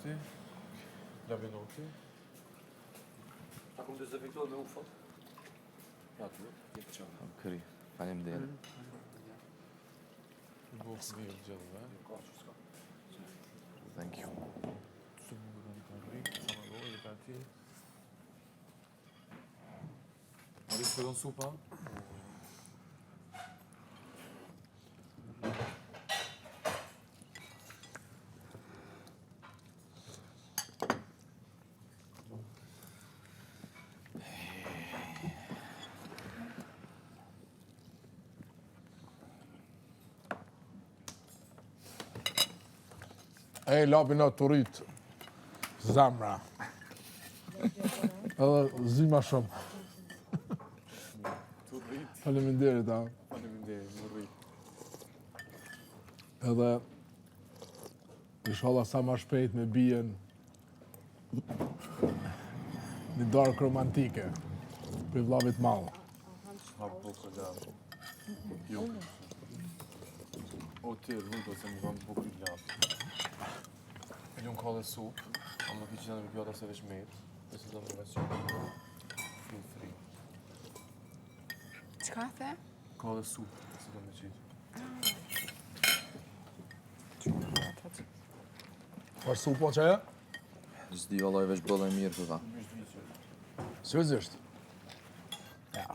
Nuti. Labinoti. A kom dezinfektuar me ufot? Ja, të lutem. Këri, faleminderit. Boftë mirë gjithëve. Thank you. Së mundu të një të rritë, sa më lojë dhe ka ti. A di s'pëdon supa? E, lapin të rrit zemra. Edhe zima shumë. Të rrit. Faleminderit, a. Faleminderit, më rrit. Edhe Inshallah sa ma shpejt me bien një darkë romantike për vllavit madh. Ha bukë la. Jo. O ti rrugë se më kam bukë i lapë. E lunë ka dhe supë, a më ki qëtë në pjata se veç met, dhe se do më veç Feel free. Qka the? Ka dhe supë, se do me qitë. Për supë po që e? S'di vallai veç bëllë e mirë këta. Seriozisht? Ja.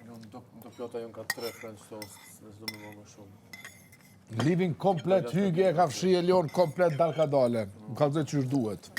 Jo, në do, do pjata janë ka tre French toast, dhe s'do me më shumë. Living komplet hyge e ka fshi e lion komplet dalkadale. Më kallzoj qysh duhet.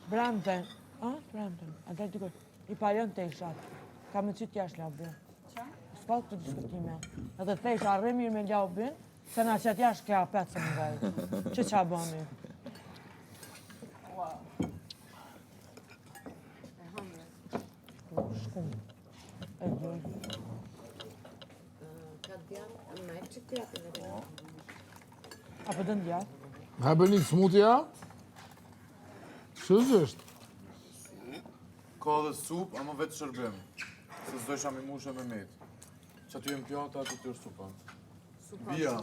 Bramten, a? Bramten, a dhe dikur, i pajon të ishat. Ka me qitë jashtë labin. Qa? S'ka këtë diskutime. Edhe thesha, arre mirë me labin, se na qëtë jashtë kja apet se më gajtë. Që qa bëmi? Wow. E hëngre. Shkum. E di. Ka djathë, ma e që djathë në A po dënë djathë? Ha bëni smoothie, a? Seriozisht? Ka dhe supë, ama vetë shërbim. Se s'do isha mi mushe me met. Që aty jenë pjata, aty ty është supa. Supa Bia.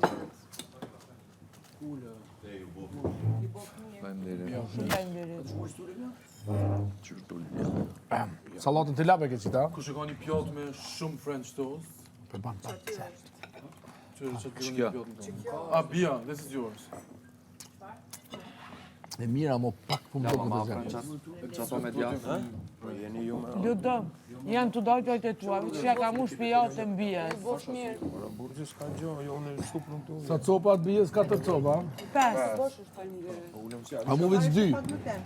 Faleminderit. Shumë faleminderit. Qysh dul bjella. Sallatën të lape ke qita? Kush e ka një pjatë me shumë French toast, Për ban pak. që që të Që një pjatë në tonë. A, Bia, this is yours. E mira, mo pak po më duket Ma e zemër. Qa me djathë? Po jeni ju me Lutem, janë të dalë pjajtë e tua, që ja ka mu shpijat e mbijes. Bof mirë. Ora burgë s'ka gjë, jo unë supë nuk du. Sa copa të bijes, katër copa. Pes. Bosh është faleminderit. Po ulem si A mu veç dy. Pak më ten.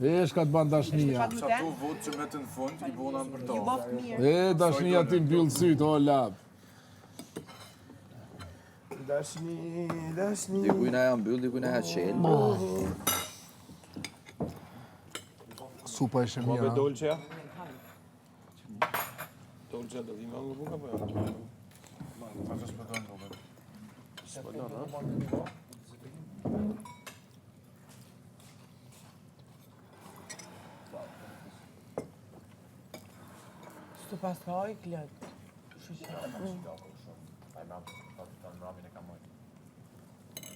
E, shka të ban dashnia. Pak më Që ten. ato votë që metën në fund, i bona për to. Ju bof mirë. E, dashnia ti mbyll syt, o lap. Dashni, dashni. Dikujna ja mbyll, dikujna ja qel. Supa ishe Ma mirë. be a? dolçja? Dolçja do vima nga buka po jo? Sa që s'po donë, Robert. S'po don, ha? S'të pas ka oj klët. Ai mram, pa ta mramin e kam mojt.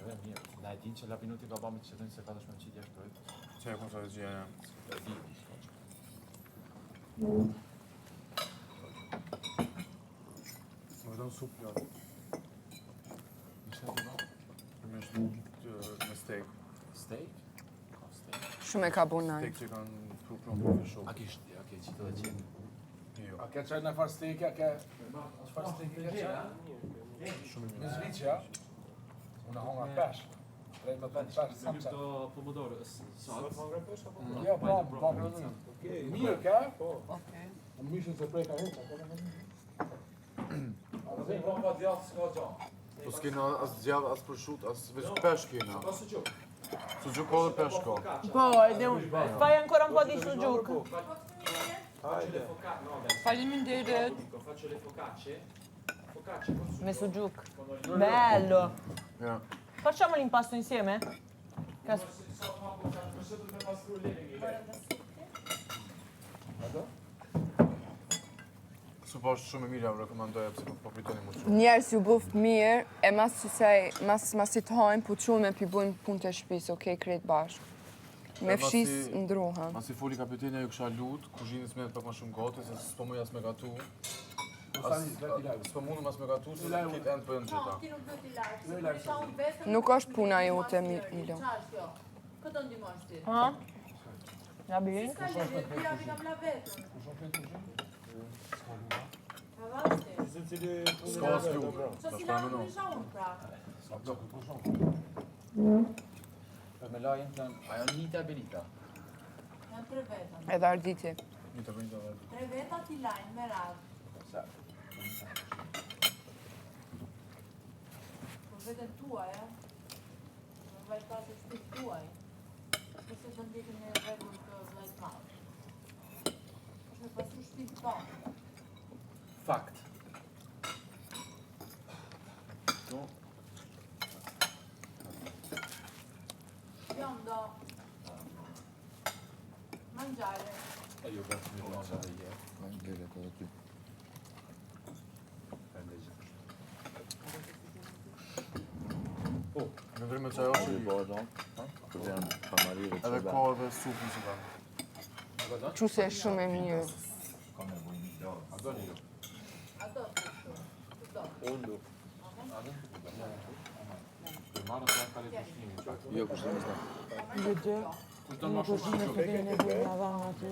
Edhe mirë, na e din që Labinuti ka ba me qëllim se ka dashme qit jashtë drojt. Që e kom sa gjë ja. E di. Më vëdon supë pjatë. Ishte të ba? Me, me steak. Steak? Ka steak. Shumë e ka bo nalt. Tek që kanë pru pru pru për shumë. A ke shti, a ke qitë edhe qenë? Jo. A ke qaj në farë steke, a ke... Çfarë steke ke qaj? Shumë i Në mirë. Zvicë, ja? Unë honga pesh. Drejt me thënë pesh, sa më Do pomodoro, sot. Jo, po, po. Mirë ke? Po. Okej. Unë mishin se prej ka hekë, a ke Po djathë s'ka gja. Po s'kena as djath, as përshut, as veç pesh kena. Ka suxhuk. Suxhuk ka dhe pesh ka. Po, ed è un... Fai ancora un po' di sujuk. Faleminderit. Faccio le focacce. Focacce con Me sujuk. Bello. Ja. Facciamo l'impasto insieme? Cas- Supa është shumë e mirë, jam rekomandoja pse po po pritoni më shumë. Njerëz ju bëft mirë, e mas qësaj, mas, mas i të hajnë, po qume pi bujnë punë të shtëpisë, okej, krejt bashkë. Me E, masi- fshis ndrohen. Masi foli kapitenia ju kisha lut, kuzhinës më pak më shumë gati se s'po muj as me gatu. As s'po mundem as me gatu se këtë end po janë gjitha. Ti nuk do t'i lajsh. Se kur isha unë vetëm. Nuk është puna jote, Milo. Qa është kjo? Këtë do ndihmosh ti? Ha? Va bene? S'ka lidhje, ti ja kam la vetëm. Pa vazhdi. S'ka as lugë. Qa si la unë isha unë pra? Me lajën të ajo Nita Benita. Janë tre veta. Edhe Arditi. Një të bëjnë të dhe. Tre veta t'i lajnë me radhë. Për veten tuaj, e? Në vajtë pasë shtëpi tuaj. Përse do ndjekin një rregull të vllajt madh. Është me pasur shtëpi tonë. Fakt. Biondo. Mangiare. E ju bëtë mirë mangiare je. Faleminderit edhe ty. Me vërë me çaj është Ti po ato? Për janë kamarire që edhe bën. ka edhe supën që kanë. Quse është shumë e mirë. Ka nevojë një lagë. A do ti kështu? Ku do? Unë du. Për marrë të janë kalit ushqimin. Jo, kush të mos Io già. Kush do më shumë Cucina suxhuk? che viene qui avanti.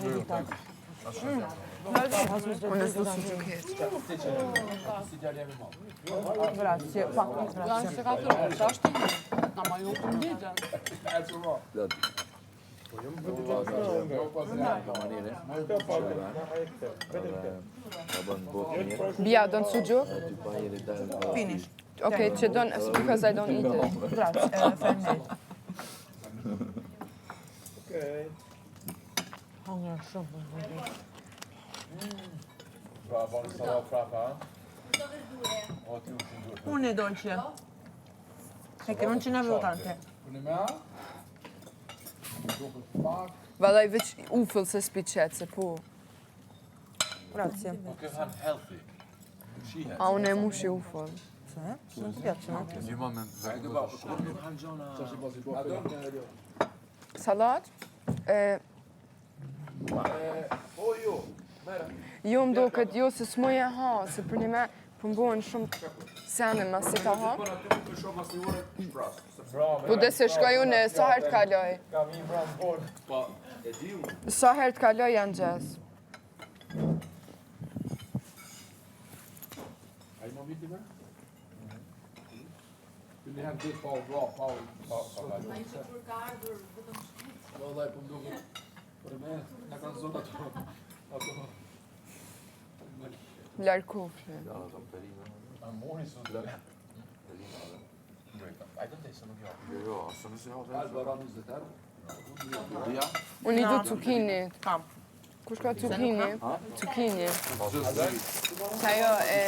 Meditate. Unë s'du suxhuk hiç. Si djalë jam i madh. Grazie, pak, grazie. Se ka thënë, sa është ti? Na ma ju për ditën. Plot. Kamarire. Edhe ka bën bukë mirë. Bia, don suxhuk? Edhe ty pa jeri dal. Finish. Okej, që don, because I don't eat it. Grazie, faleminderit. Okej. Hongra shumë. Pra, bën sallat prapa, ha? Do verdure. O, ti ushin duhet. Une dolce. Perché non ce ne avevo tante. Unë me a? Duket pak. Vallaj veç ufull se s'pi qetë, se po. Grazie. Po kjo han healthy. Shihet. A unë e mushi ufull. Sì? Non ti piacciono? Një moment vetëm. Kur nuk han gjona. Salat? E, Po jo. jo më duket, jo se s'moj e ha, se për një me po më bëhen shumë sene mas si ta ha. Po dhe se shkoj unë, sa herë të kaloj. Kam i bram bor. Po, e di unë. Sa herë të kaloj janë gjes. A i më viti me? Një herë ditë pa u vra, pa u... Pa, pa, Ai që kur ka ardhur vetëm shpejt. Vallaj, po më duket. Për me, na kanë zonë ato. Ato. Larkofshe. A mori sot. Ai do të se nuk jo. Jo, jo, asë nëse ja Alba ra 20 herë. Unë i du zucchini. Kam. Kush ka zucchini? Zucchini. Se ajo e...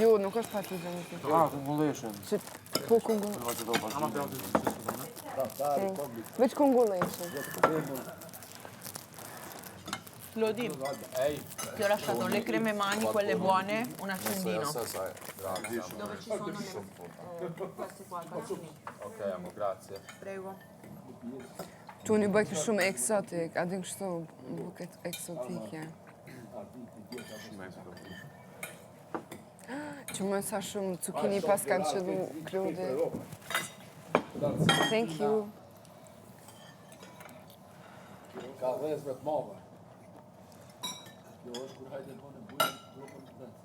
Jo, nuk është patlıcan. Ah, kungulleshën. Që po kungull... Veç kungulleshën. Lodi, ti ho lasciato le creme mani, quelle buone, un accendino. Dove ci sono le... Queste qua, calzini. Okej, amo, grazie. Prego. Tu unë i bëjke shumë eksotik, a din kështu buket eksotike. Që më sa shumë zucchini pas kanë qëllu Klodi. Thank you. Ka dhezme të madhe. Kjo është kur hajde bën e bujë, dropën të vetë.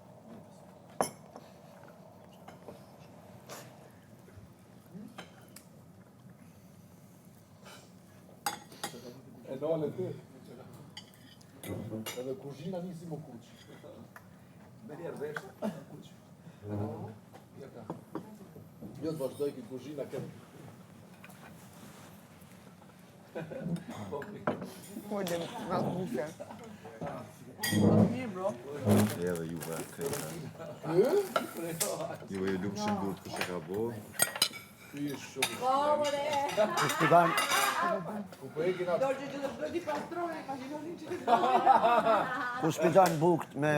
E nale ti. Edhe kuzhina nisi më kuq. Me njerë veshtë, kuq. Jeta. Jo të vazhdoj këtë kuzhina këtë. Ulem, mas buke. Mirë, bro. Edhe juve krejtë. Juve ju lumë shumë duhet kush e ka bo. Ky është shumë. Po, more. Shpjegan, Ku po e kina Dorë që do të di pastroni, pa shikoni që ku shpjegan bukt me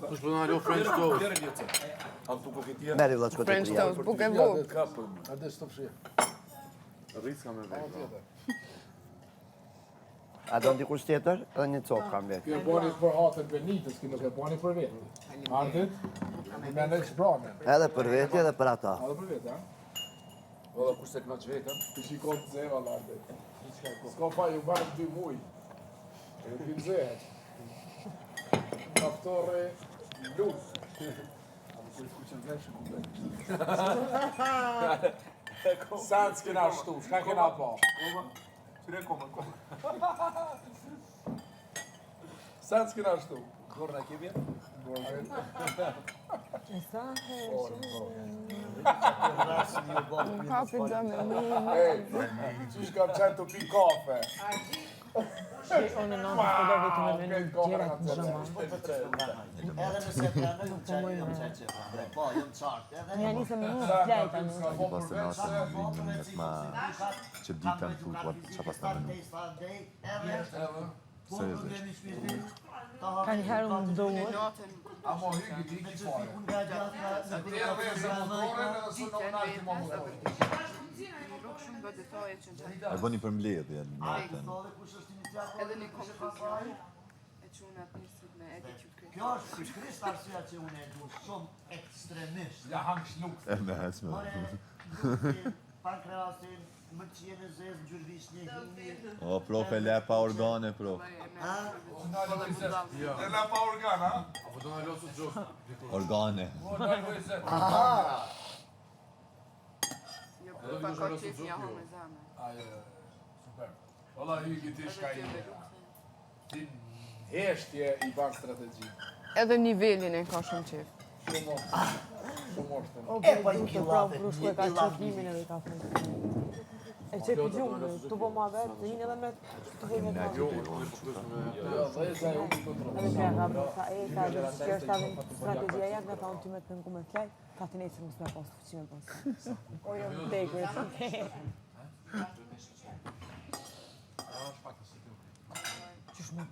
Kush po na lo French toast? Merri vëlla çka të French prija. toast, buke buk. Hajde stop shi. Rrica me vetë. A do dikush tjetër? Edhe një copë kam vetë. Kjo e bani për hatën për nitës, kjo nuk e bani për vetë. Artit, i mendoj që prane. Edhe për veti edhe për ata. Edhe për vetë, a? Valla kush se kënaq vetën, Ti shikon të zeva, Artit. S'ka pa, ju barë dy muj. Edhe ti nxehet. Faktore lus. Sa s'kena shtu, s'ka kena pa. Qyre koma, koma. Sa s'kena shtu. Gorna kemi? E sa herë Unë ka pizza me mirë. Ej, qysh kam qenë të pi kafe. Unë në po do vetëm me menu Krejt kafe gjërat ka në zhëma. Edhe nëse pranoj, unë qaj, jam qaj që pranoj. Po, jam qartë. Edhe Ja nisëm me menu Sa ka flajta pi në. s'ka bo Pas të për vetë. natën në vinë në ma që ditën thu, po qa pas të menu. Seriozisht. Ka një herë unë duhet. Amo hygi ti ki fare. Se ti e dhezë motorin edhe së në unalti ma motorin. Shumë do detaje që në E bëni për mbledhje natën. Edhe një konkluzion. E çunat nisit me attitude krejt. Kjo është pikërisht arsyeja që unë e du shumë ekstremisht. Ja hangsh luks. E me hesme. Ore, luksin, pankreasin, mëlçien e zezë, ngjyrë vishnje, hini. O, prof e le pa organe, prof. Ha? E la pa organ, a? Apo do na lo sot gjos. Organe. Aha! Jo, po pa ka qef ja hon me zemër. Ajo, super. Valla hygi ti shka i. Ti heshtje i ban strategji. Edhe nivelin e ka shumë qef. Shumë osht. Shumë osht. O, E, po i duke killave, prapë brushku një e ka killaf qëllimin edhe ka fund. E që për gjumë, të po ma vetë, të hinë edhe me të po me Ne ta. të të jonë që ta. Jo, dheza e humbi kontrollin. Edhe kja ka bërë, tha, e, tha, dhe që është edhe strategjia janë, me tha, unë ty me të pengu me flaj, tha ti nesër mos me pas, fuqi me pas. O, jam vdekur, Qysh më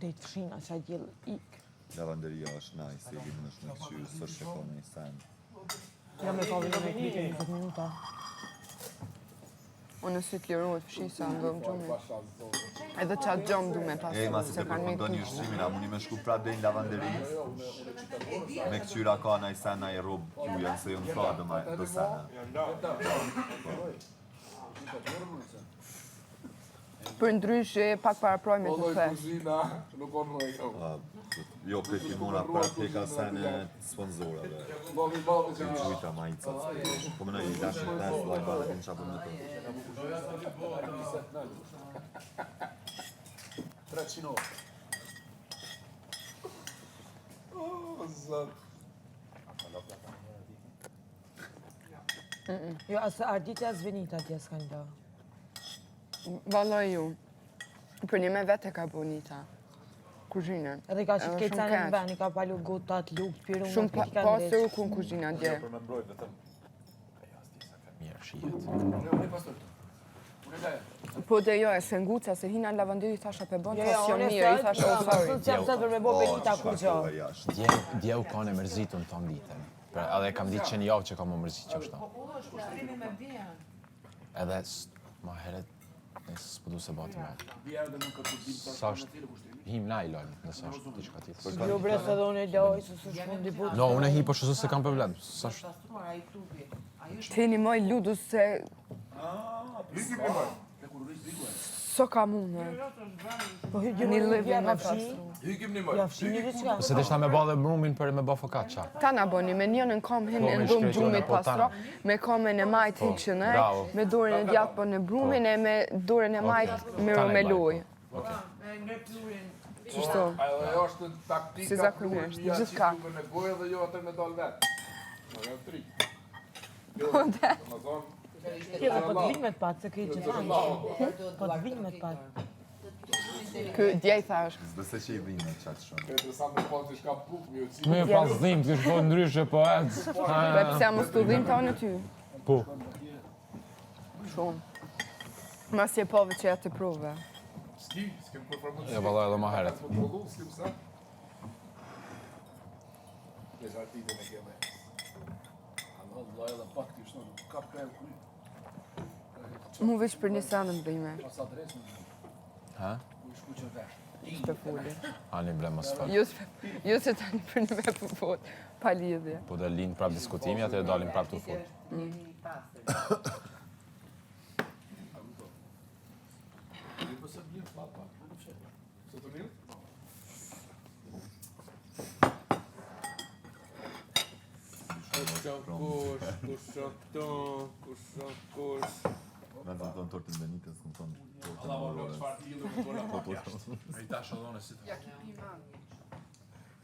dejt fshina, qa gjellë, ik. Lavanderia është nice, i vinë është me këqyrë, s'është që ka në sen. Ja me ka vinë me klike 20 minuta. Unë si të lirohet fshi sa ndodh gjumi. Pasha zotë. Edhe qatë gjomë du me Ej, pasu, masi se të kanë me përfundoni kuq. ushqimin, a mundi me shku prapë deri në lavanderi? Me këqyra ka naj sen, naj rob juja, se jënë tha do, ma, do sene. Për ndryshe, pak para projme të Olloj the. kuzhina, nuk o rroj. A, jo, këtë limona për peka sene sponsorave. Babi, babi që I gjujta majicat. Po më në i dashin 5 lajba dhe din qa për me të. 300 orë. O, zot. Jo, as Arditja as Venita atje s'kanë la. Valla ju. Për një me vetë e ka bonita. Kuzhinën. Edhe ka qitë Edhe këtë shumë senin në keq. vend, i ka palu gotat, lukt, pirun, Shumë pa, pa, pastër u kun kuzhina dje. Për me mbrojt vetëm. Mirë, shihet. Unë e pastoj këtu. Unë e laja. Po dhe jo, e se nguca, se hina në lavanderi, thash ape bon, Jo, thash jo, jo unë mirë, i sot, thash oh sorry. sot jam sot për me bo Benita çka kur gjo. kohë jashtë. Dje, dje u kanë e mërzitun tonë ditën. Pra, edhe kam ditë që një javë që kam më mërzit që është. Edhe ma herët, nëse s'po du se bati me. Bjerë dhe nuk ka të dim tash. Sa është, him na i lojmë, nëse është diçka tjetër. Jo bre se dhe unë e loj, se s'është fundi but. No, unë e hi po shëzë se kam problem. Sa është, Ti një moj ludus se Hygi për moj. So ka mune. Po Një living me pastru. Hykim një më. Ja, fshi një diçka. Se deshta me ba dhe brumin për me ba focaccia. Ta na bëni, me njënën kam hin Po, në me dhomë shkrejt gjumit unë, po, pastro, tana. me kamën e majt Po, hin që ne, bravo. me dorën e djathtë po në brumin e me dorën e majt me Tana i me baj, lojë. po. Okej. Qështu. Ajo ajo është taktika. Si zakonisht, ja gjithka. qitë në gojë dhe jo atë me dalë vetë. Në kanë tri. Jo, Po, do më thonë, Tjetër, po të vimet pak, se ke gjithanë. Po të vimet pak. Ky dje i thash. S'besoj që i dhimë qatë shumë. Interesant me pas diçka bukë, mi u qitë. Me pas dhimë, të shpo ndryshe, po ec. Po pse mos të dhim ta në ty? Po. Shumë. Mas je pove që ja të prove. S'ki, s'kem kur farë Ja, valla, edhe ma herët. Kontrollu, s'kem sa. Me zartitën e keme. Allah, vëlla, edhe pak ti shto, nuk ka prerë kry. Mu veç për një senë më dhime. Pas adresën, Ha? ku i shku që vesh. S'pe foli. Ani bre, mos fal. Jo, s'pe- jo se tani për një me po pa lidhje. Po dhe lind prap diskutimi, atëherë dalim prap të fol. Ju po se mirë, pa, pa, nuk fshe. Se të mirë? Kush o kush, kush o këtu, kush o kush. Na të thonë tortën Benitës, më thonë tortën Allah, valla, Aurorës. çfarë tillë më dola Po, pak po, jashtë. E i tash edhe unë si të. Ja, ki pi ma.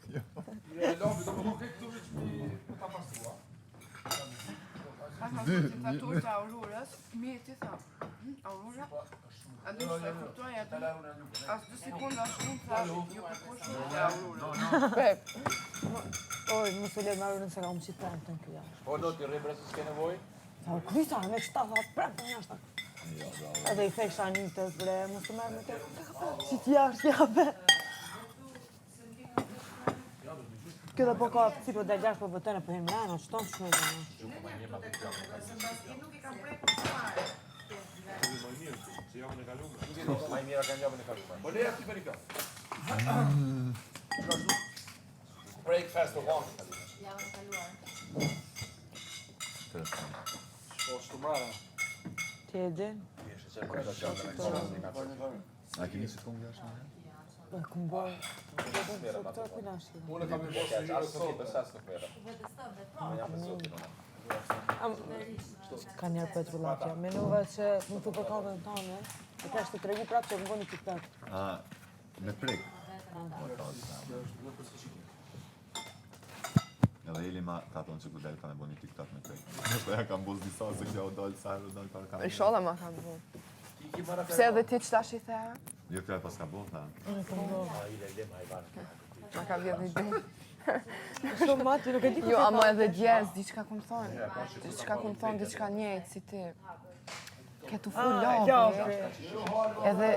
Jo, e labi, do më thonë këtë këtu veç mi ta pastrua. A tha torta Aurorës, mi ti tha, "Hm, Aurora, a do të kuptoj atë? As dy sekonda shumë tha, jo po shumë e Aurora. Pep, Oj, mos e le me arrën se kam qitë premten kjo jashtë. Po, do t'i rri bre se s'ke nevojë. Tha, kryta, me qëta, tha, premten jashtë. Edhe i thesha Anitës, bre, mos të merr me të. Qitë jashtë, jabe. Kjo dhe po ka, si po del jashtë, po voton e po hin mrena, qëton shme dhe. Më mirë, se javën e kaluar. Ma i mira kanë javën e kaluar. Po leja ti për i ka. Breakfast of one. Javën e kaluar. Interesant. Po, shtu mara. Ti e din? A keni që të jashtë në herë? Po, kum bërë. Këtë ku na shkë. Unë kam i bosë një As nuk sot. i besas nuk merrem. Unë jam me zotin unë. Ka njerë Petrullakja. Menova që më thu për kangën tane, e ka të tregu prapë që më bëni TikTok. A, me prek. Po, ka, Edhe Eli ma ka thonë që ku del ka me bo një TikTok me prek. Nështë ja kam boz disa se kjo u dalë sa herë u dalë para kamerës. inshallah ma kam bo. Pse edhe ti që tash i the? Jo, kjo e pas ka bo, tha. Ma ka vjedh ide. Shumë ma, ti nuk e di ku Jo, ti ama tha. edhe dje, s'di çka kum thonë. Diçka kum thonë, diçka njëjtë si ti. Ke tu fol Ah, labi. Edhe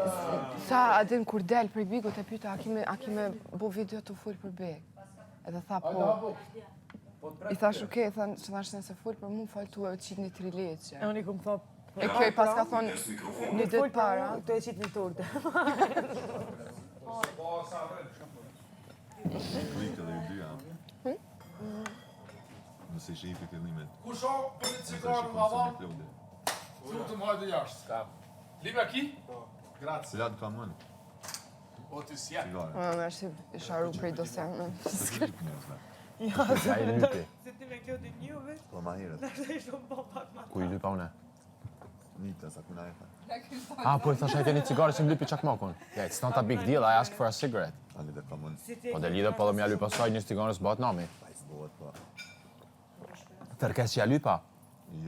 sa a din kur del prej Bigut e pyeta, a ki me, a ki me bo video të fol për Big? Edhe tha po. I thash, okej, tha, që thash nëse fol për mu, fol tu e qit një trileqe. E unë i kum thonë, E kjo i pas ka thonë një Fol ditë para. Të e qitë një torte. Klikë edhe ju dyja. Hm? Nëse ishe i për fillimet. Kush o për një Nëse cigare shikon ma se me vonë? Klodi. Lutem hajde jashtë. Kam. Lima ki? Grazie. Cilat ka mën? O ti s'jep. Cigare. Më më është i sharu prej dosjane. S'ke njerëzve. Ja, Ai lypi. Se ti me Klodin juve, Po ma herët. na shumë po pak ma. Ku i lypa une? Nita, sa ku na e tha. Ah, po i thash ai keni cigare që më lypi çakmakun. Yeah, it's not a big deal, I ask for a cigarette. Ali dhe ka mën. Po dhe lidhe, po dhe më ja lypa saj një cigare s'bahet nami. Pa i s'bohet, po. Tërkes që ja lypa.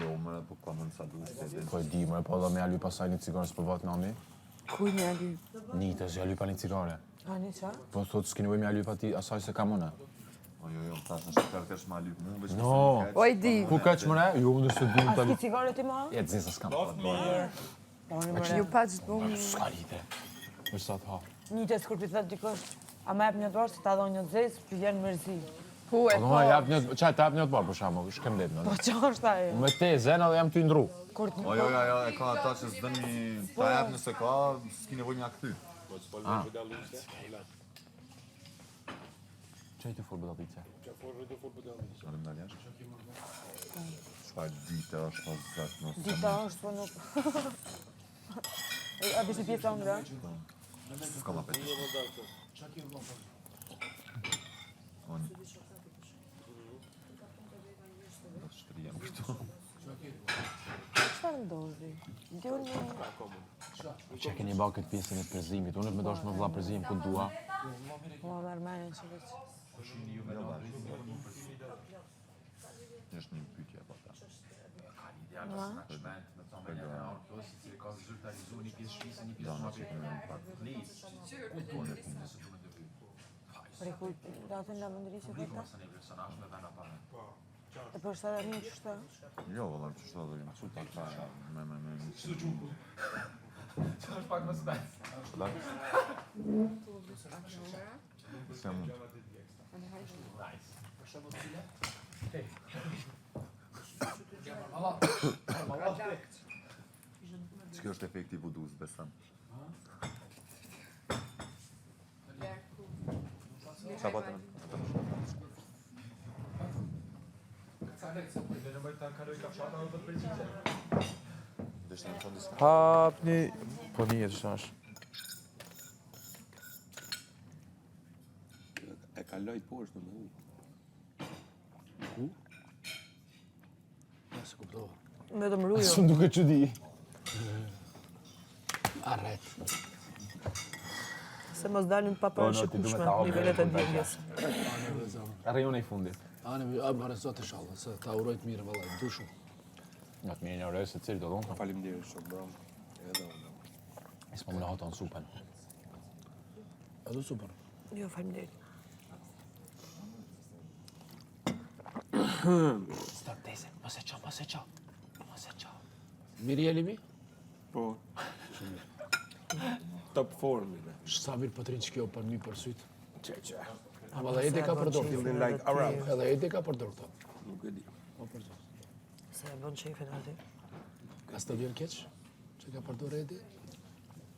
Jo, më po ka mën sa dush. e din. Po e di, më po dhe më ja lypa saj një cigare s'po bahet nami. Kuj një lyp? Nitës ja lypa një cigare. A, një qa? Po thot s'keni nevojë më ja lypa ti asaj se kam unë. O, jo, jo, thash në shqiptar kesh ma lyp mu, veç No. nëse nuk O, i di. Ku keq më re? Jo, unë s'e di A ta s'ki lyp. cigare ti ma? E të zesa s'kam. Po, unë më Ju pa që të bëmë. S'ka lidhe. Për sa të ha. Një të skur pi thot dikush, a më jep një dorë se ta dho një zezë, pi vjen mërzi. Po, e Po do po. jap një, çaj ta jap një të parë për shembull, shkem det. Po qa është ajo? Unë me te zena dhe jam ty ndru. Kur të O, jo, jo, jo, e ka ata që s'dëni ta jap nëse ka, s'ki nevojë mja kthy. Po s'po Ah. lë budalliqe. Çaj të fol budalliqe. Çfarë fol të fol budalliqe. A më jashtë? Çfarë dite është pas zot, mos. Dita është, po nuk... A bishë pjesë ëngra? S'kam apetit. Unë... Do të shtrihem kështu. Çfarë ndodhi? Djoli... Që keni ba këtë pjesën e përzimit, unë me dosh me vlla përzim ku dua. Mua merr mendjen që veç. Është një pyetje apo ta. Dana që kemi në pak. Unë e punës. Prej ku datën la mëndëri që këta? E për shtë edhe mirë që shtë? Jo, valla, që shtë edhe jam pak pa me me me. Që është pak më spec. Se mund. Që kjo është efekti i vudus, besam. Qa pa të në? Deshtë në thonë disa. Hapni... Po një jetë që është. E kaloj poshtë në ujë. Ku? Ja, se kuptova. Vetëm ruju. Shumë duke çudi. Arret. Se mos dalin pa Po, no, ti duhet parashikueshme ta hapë nivelet e verën, djegjes. Rajoni i fundit. Ane, a bare zot inshallah, se ta uroj të mirë valla, du shumë. Nga të mirë një uroj se cili do dhunë. Faleminderit shumë, bro. Edhe unë. E s'po më në hoton supën. Edhe super. Jo, faleminderit. Stop, teze, mos e qa, mos e qa. Mos e qa. Mirë je Limi? Po. Top form, ine. Sa mirë po të që kjo për mi për sytë. Qe, qe. Ama dhe Edi ka përdor. Feeling like Arab. Edhe Edi ka përdor këto. Nuk e di. Po përdor. Se e bën qefin aty. Ka s'të vjen keq? Që ka përdor Edi?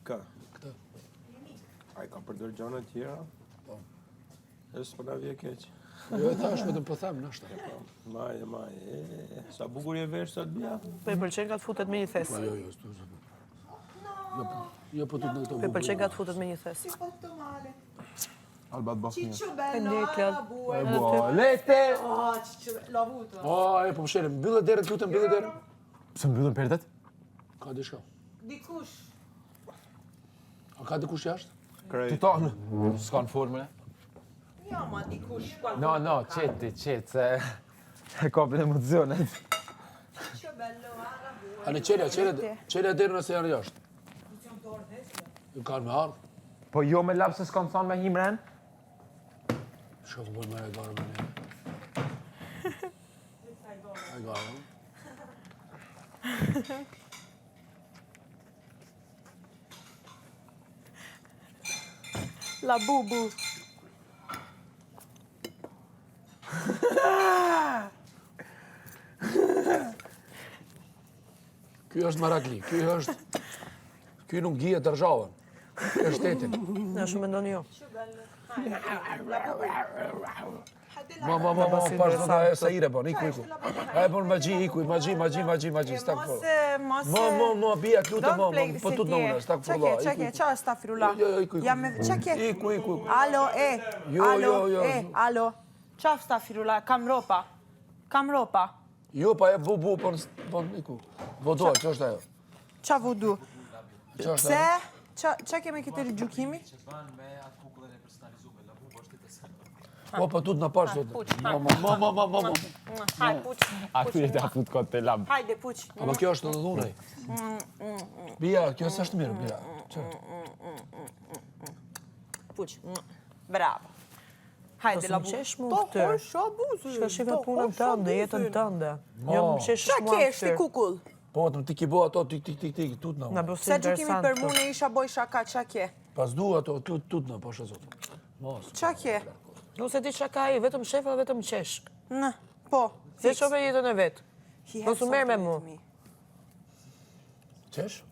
Ka. Këtë. Ai ka përdor gjëra tjera? Po. E s'po na vje keq. Jo e thash, vetëm po them, nështë. Maje, maje. e, Sa bukur je vesh sot bia. Po i pëlqen ka të futet me një thes. Po jo, jo, s'tu, s'tu. Jo, po- jo po tut në këto Po i pëlqen ka të futet me një thes. Alba të bëfë mirë. Ciccio bello, Faleminderit, Klod. alla bue. Bo, lete! Oh, Ciccio bello, l'ho avuto. O, e po mshere, mbyllë derën, lutem, mbyllë derën. Pse mbyllën perdet? Ka diçka. Dikush. A ka dikush jashtë? Krejt. Tonë. S'ka në formën e? Jo, ma dikush. qualcuno No, no, ka. qeti, qeti, se e kapin emocionet. Ciccio bello, alla bue. A në qelja, qelja, qelja derën nëse janë jashtë. Ju kanë me ardhë. Po jo me lapse s'kam thonë me himren. Shko po bëjmë e garë me neve. E garë. La bubu. Ky është marakli, ky është... Ky nuk gije dërzhavën, e shtetin. Na shumë mendoni jo. Ma, ma, ma, ma, pash do ta e sa ire bën, iku, iku. A e bën magji, iku, magji, magji, magji, magji, stak Mos, po. mos. Ma, ma, ma, bia, të lutem, Don't ma, play ma, po tut në unë, stak Qa furla, ke, qa iku, ke, iku. qa është stafirullah? Jo, jo, iku, iku. Jam me, qa ke? Iku, iku, iku. Alo, e, Jo, alo, jo, jo. e, alo. Qa stafirullah, kam ropa. Kam ropa. Jo, pa e bu, bu, po, në- po, iku. Vodo, që është ajo? Qa vudu? Që është Pse? ajo? Qa, qa kemi këtë gjykimi? Po, po, tut në pash, tut. Puq, Ma, ma, ma, ma, ma, ma, ma. Hajde, puq. Aty e ta fut kot te lab. Hajde, puq. Ama kjo është në dhunë. Bia, kjo s'është mirë, Bia. Që? Puq. Bravo. Hajde, Po la s'më bu. qesh mu Po, fytyrë. hosha buzën. Shka shife Po, punën hosha tënde, jetën buzën. tënde. Jo më qesh Qa mua kesh ti fytyrë. kukull? Po, të ti ki bo ato, tik, tik, tik, tik, tut në. Na bë si Pse gjykimi interesant. për mu në isha boj shaka, qa ke? Pas du ato, tut, tut në, pasha zotë. Mos. Qa ke? Nuk se di çka ka ai, vetëm shef dhe vetëm qesh. Në, po. Se shofe jetën e vet. He Mos had u merr me something mu. with me. Qesh?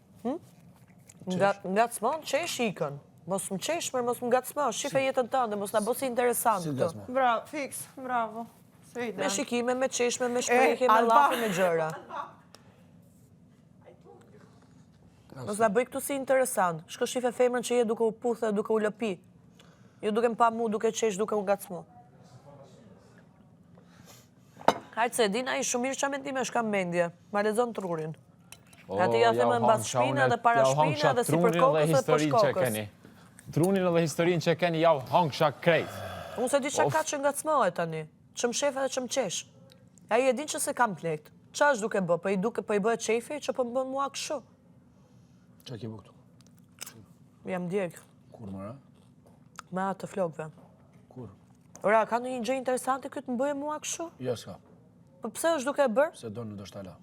Nga ngacmon, qesh ikën. Mos më qesh, mër, mos më ngacmo, shife jetën tënde, mos na bë si interesant Si këtu. ngacmo? Bravo, fiks, bravo. Se i Me dan. shikime, me qeshme, me shprehje, me Alba. llafe, me gjëra. Mos na bëj këtu si interesant. Shko shife femrën që je duke u puthë dhe duke u lëpi. Jo duke më pa mu, duke qesh, duke u ngacmu. Hajtë se e din ai shumë mirë ça mendimesh kam mendje. Ma lexon trurin. O, Atë ja them jau mbas hangsha shpine unë, dhe para jau shpine hangsha dhe sipër trunin kokës edhe dhe poshtë historinë që kokës. keni. Trunin edhe historinë që keni, jau hangsha krejt. Unë s'e di ça ka që ngacmohet tani. Që më shef edhe që më qesh. Ai e din që s'e kam të lehtë. Ça është duke bë? Po i duke po i bëhet qejfi që po më bën mua kështu. Ça ke bë këtu? Jam djeg. Kur më ra? Me atë të flokëve. Kur? Ora, ka ndonjë gjë interesante ky të më bëjë mua kështu? Jo, s'ka. Po pse është duke e bërë? Se don ndoshta la.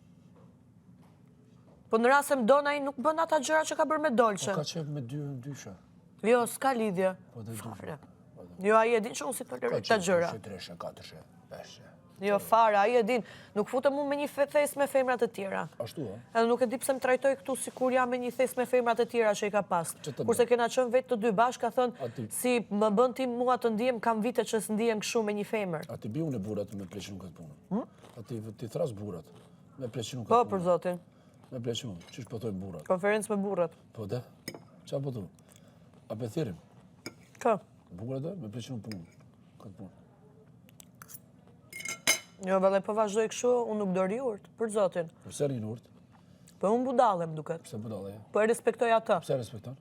Po në rast se më don ai nuk bën ata gjëra që ka bërë me dolqen. Po ka qef me dy dysha. Jo, s'ka lidhje. Po dhe Fare. Jo, ai e din që unë s'i toleroj këta gjëra. Ka qef treshe, katërshe, peshe. Jo, fare, ai e din. Nuk futem unë me një thes me femrat e tjera. Ashtu, a? Edhe nuk e di pse më trajtoi këtu sikur jam me një thes me femrat e tjera që i ka pas. Kurse kena qenë vetë të dy bashkë, ka thënë si më bën ti mua të ndihem, kam vite që s'ndihem kështu me një femër. A t'i bi unë burrat me pleqinu këtë punë? Hm? A t'i thras burrat me pleqinu këtë Po, punë? për zotin. Me pleqinu, qysh po thojnë burrat? Konferencë me burrat. Po de, ça po thu? A pe thirrim? Kë? Burrat e, me pleqinu punë, këtë punë. Jo, vëllai, po vazhdoj kështu, unë nuk do rri urt, për zotin. Po pse rrin urt? Po unë budalle më duket. Pse budalle je? Po e respektoj atë. Pse respekton?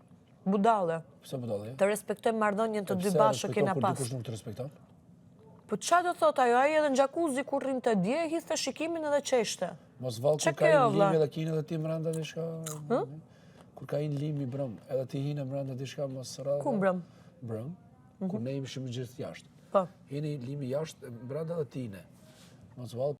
Budalle. Pse budalle je? Të respektoj marrëdhënien të dy bashkë që kena pas. Pse dikush nuk të respekton? Po ça do thotë ajo, ai edhe në xhakuzi kur rrinte dje, hidhte shikimin edhe qeshte. Mos vallë kur ka hi limi edhe kine edhe ti mrenda diçka. Hm? Kur ka hi limi brëm, edhe ti hine mrenda diçka mos rradha. Ku mbrëm? Brëm. Mhm. Kur ne ishim gjithë jashtë. Po. Hini limi jashtë, brenda dhe ti hine. Mos vallë.